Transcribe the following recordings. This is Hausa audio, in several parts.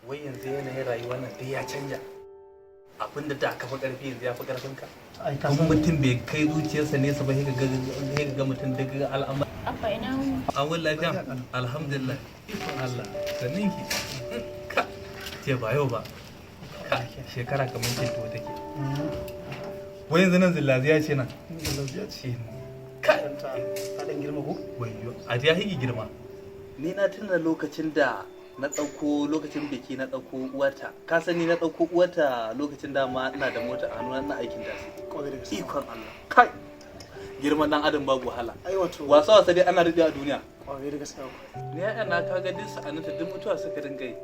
Wai yanzu yanayin rayuwar nan duk ya canja. Abin da da ka fi karfi, yanzu ya fi karfin ka. Ai ka Kun san mutum bai kai zuciyarsa nesa ba, sai ka ga mutum duk al'amari. Abba, ina wuni? An wuni lafiya, alhamdulillah. Ikon Allah, sannin ki. Ka ce ba yau ba. Ka shekara kamar kin tuwo take. Wai yanzu nan zillaziya ce nan. Lafiya ce. Ka ta dan girma ko? Wayyo, a ya higi girma. Ni na tuna lokacin da na ɗauko, lokacin biki na ɗauko uwarta. Ka sani, na ɗauko uwarta lokacin dama ina da mota a hannu, ina aikin tasi. Kwarai da gaske. Ikon Allah, kai, girman dan adam babu wahala. Ai wato Wasa wasa dai ana daɗe a duniya. Kwarai da gaske. Ni ya'ya na, kaga duk sa'ananta duk mutuwa suka dinga yi.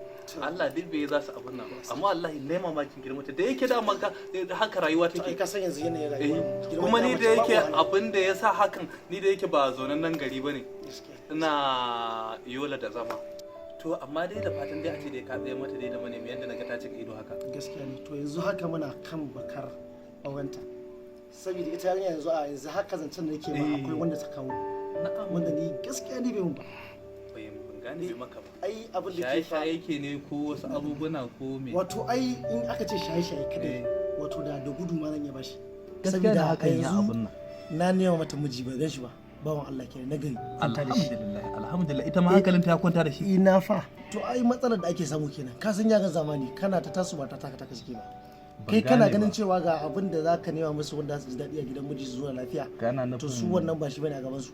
Allah duk bai za su abun nan ba. Amma wallahi ne mamakin girmata da yake da maka haka rayuwa To ai take. ka san yanzu yanayin Eh, rayuwa. Girman kuma ni ya da mace babu yake wahala. Abin da ya sa hakan, ni da yake ba zaunan nan gari bane. Gaskiya. Ina Yola da zama. To amma dai da fatan dai a ce dai ka tsaye mata dai da manemi, yadda naga ta cika ido haka. Gaskiya ne. To yanzu haka muna kan bakar aurenta, saboda ita yarinya yanzu, a yanzu haka zancen da nake ma, akwai wanda ta kawo wanda ni gaskiya ni bai mun ba. Bai, ban gane, bai maka ba? Ai abin da ke fa Shaye-shaye yake ne ko wasu abubuwa ko me? Wato ai in aka ce shaye-shaye kadai, wato da gudu ma zan iya bashi. Gaskiya da Saboda a hakan ya yanzu abun nan. na nema mata miji, ba gan shi ba, bawan Allah kenan na gari, kwanta da shi. Alhamdulillah, alhamdulillah. Ita ma hankalinta ya kwanta da shi. Ina fa. To ai matsalar da ake samu kenan. Ka san yaran zamani, kana ta tasu ba ta taka taka suke ba. Ban Kai kana gane ganin ba. cewa ga abin da za ka nema musu wanda za su ji daɗi a gidan miji, su zuwa lafiya. Kana To su nufin wannan ba shi bane a gaban su.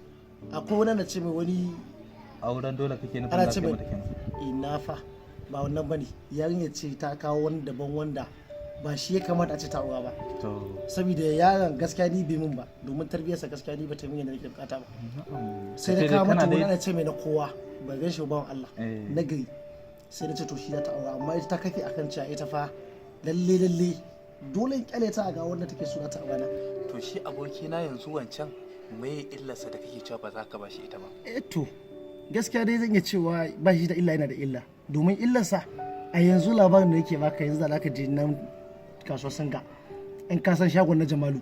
Akwai wani na ce mai wani auren dole kake nufin ana za ce ka yi mai mata kenan? Ina fa, ba wannan bane. Yarinya ce ta kawo wani daban wanda ba shi ya kamata a ce ta aura ba. To. Saboda yaron gaskiya ni bai min ba, domin tarbiyarsa gaskiya ni ba ta min yadda nake bukata ba. Sai Sai na kawo dai kana mata wani dai ana ce mai na kowa, ba gan shi ba, bawan Allah na gari. Sai na ce to shi za ta aura, amma ita ta kafe akan cewa ita fa lalle lalle dole in kyale ta ga wanda take so za ta aura na. To shi abokina, yanzu wancan me illarsa da kake cewa ba za ka ba shi ita ba? Eh, to gaskiya dai zan iya cewa ba shi da illa, yana da illa, domin illarsa a yanzu labarin da yake baka, yanzu da zaka je nan kasuwar Singa, in ka san shagon na Jamalu,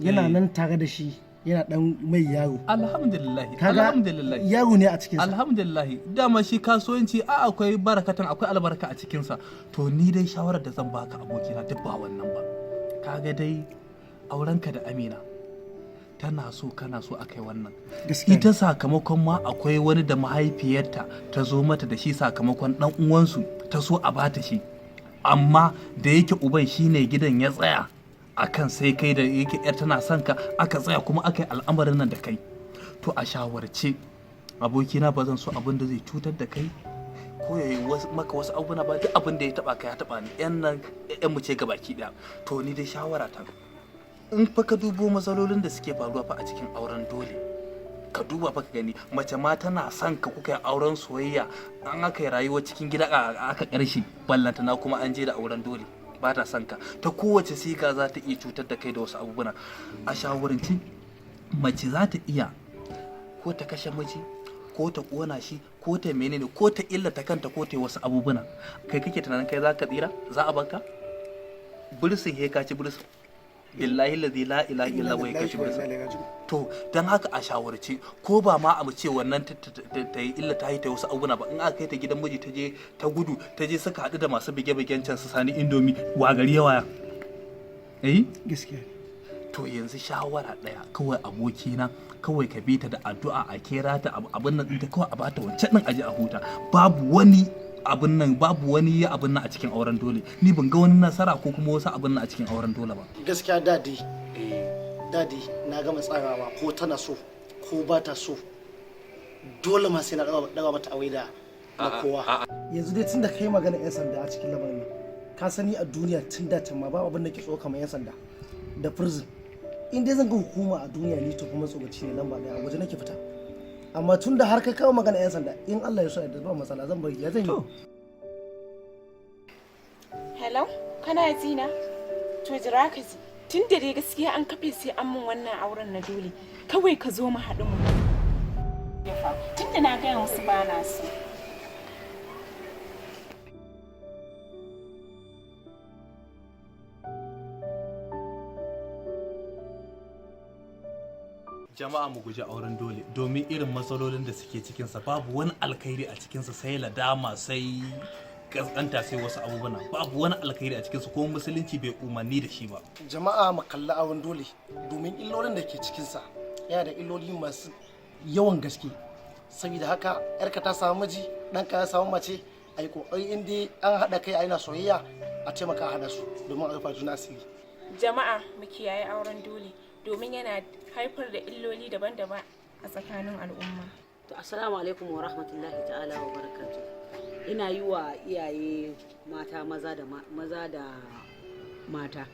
yana nan tare da shi, yana dan mai yaro. Alhamdulillah. Kaga Alhamdulillah. yaro ne a cikinsa. Alhamdulillah, dama shi kasuwanci a akwai barakatan, akwai albarka a cikinsa. To ni dai shawarar da zan baka, abokina, duk ba wannan ba. Kaga dai aurenka da Amina, tana so, kana so, akai wannan. Gaskiya. Ita sakamakon ma akwai wani da mahaifiyarta ta zo mata da shi, sakamakon dan uwansu ta so a bata shi, amma da yake uban shine gidan ya tsaya akan sai kai, da yake yar tana son ka, aka tsaya kuma aka yi al'amarin nan da kai. To a shawarce, abokina, ba zan so abin da zai cutar da kai ko ya yi maka wasu abubuwa ba. Duk abin da ya taba ka ya taba ni. Yan nan yan mu ce gabaki daya. To ni dai shawara ta, in fa ka dubo matsalolin da suke faruwa fa a cikin auren dole, ka duba fa ka gani, mace ma tana son ka, kuka yi auren soyayya, an aka yi rayuwa cikin gida aka karshe, ballantana kuma an je da auren dole, ba ta son ka, ta kowace siga za ta iya cutar da kai da wasu abubuwa. A shawarance, mace za ta iya ko ta kashe miji, ko ta kona shi, ko ta menene, ko ta illata kanta, ko ta yi wasu abubuwa. Kai kake tunanin kai za ka tsira? Za a baka bursin, he ka ci bursin. Billahi lazi la ilaha illa huwa, ka ci bursin. To don haka a shawarce, ko ba ma abu ce wannan ta yi illa, ta yi ta wasu abubuwa ba, in aka kai ta gidan miji, ta je ta gudu, ta je suka haɗu da masu bige-bigen can su sani indomi, wa gari ya waya, eh? Gaskiya. To yanzu shawara ɗaya kawai, abokina, kawai ka bi ta da addu'a, a kera ta abin nan ɗinta, kawai a bata wancan ɗin, aje a huta. Babu wani abin nan, babu wani abin nan a cikin auren dole. Ni ban ga wani nasara ko kuma wasu abin nan a cikin auren dole ba. Gaskiya dadi, dadi, na gama tsarawa, ko tana so ko ba ta so, dole ma sai na daga mata aure da na kowa. Yanzu dai tun da kai magana yan sanda a cikin lamarin nan, ka sani a duniya tun da can ma babu abin da ke tsoro kamar yan sanda da prison. In dai zan ga hukuma a duniya, ni to kuma tsoraci ne lamba daya, a waje nake fita. Amma tun da har ka kawo magana yan sanda, in Allah ya so ya ba matsala, zan bari, ya zan yi. Hello, kana ji na? To jira ka ji. Tun da dai gaskiya an kafe sai an mun wannan auren na dole. Kawai ka zo mu haɗu mu. Ya faru. Tun da na gaya musu ba na so. Jama'a, mu guji auren dole, domin irin matsalolin da suke cikinsa, babu wani alkhairi a cikinsa sai ladama, sai Kaskanta sai wasu abubuwa, babu wani alkhairi a cikinsu, ko Musulunci bai umarni da shi ba. Jama'a, mu kalli auren dole domin illolin da ke cikinsa. Yana da illoli masu yawan gaske. Saboda haka, yarka ta samu miji, ɗanka ya samu mace, a yi ƙoƙari in dai an haɗa kai a yana soyayya, a taimaka a haɗa su domin a rufa juna asiri. Jama'a, mu kiyaye auren dole domin yana haifar da illoli daban-daban a tsakanin al'umma. To, assalamu alaikum wa rahmatullahi ta'ala wa barakatuh. Ina yi wa iyaye mata, maza da mata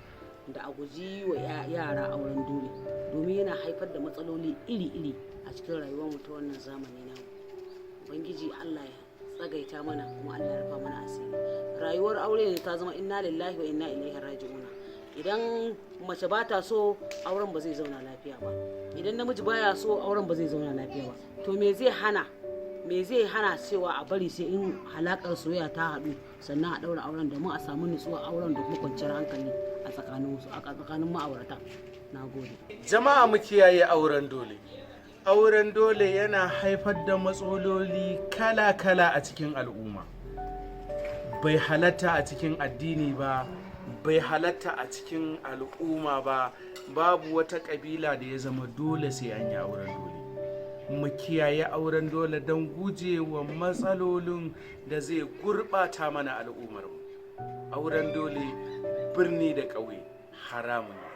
da a guji yi wa yara auren dole domin yana haifar da matsaloli iri-iri a cikin rayuwar mu ta wannan zamani namu. Ubangiji Allah ya tsagaita mana, kuma Allah ya rufa mana asiri. Rayuwar aure ne ta zama inna lillahi wa inna ilaihi raji'una. Idan mace ba ta so, auren ba zai zauna lafiya ba. Idan namiji baya so, auren ba zai zauna lafiya ba. To, me zai hana cewa a bari sai in halakar soyayya ta haɗu sannan a ɗaura auren, domin a samu nutsuwa auren da kuma kwanciyar hankali a tsakanin ma'aurata? Na gode. Jama'a, mu kiyaye auren dole. Auren dole yana haifar da matsaloli kala-kala a cikin al'umma. Bai halatta a cikin addini ba, bai halatta a cikin al'umma ba. Babu wata ƙabila da ya zama dole sai an yi auren dole. Mu kiyaye auren dole don gujewa matsalolin da zai gurɓata mana al'ummarmu. Auren dole, birni da ƙauye, haramun ne.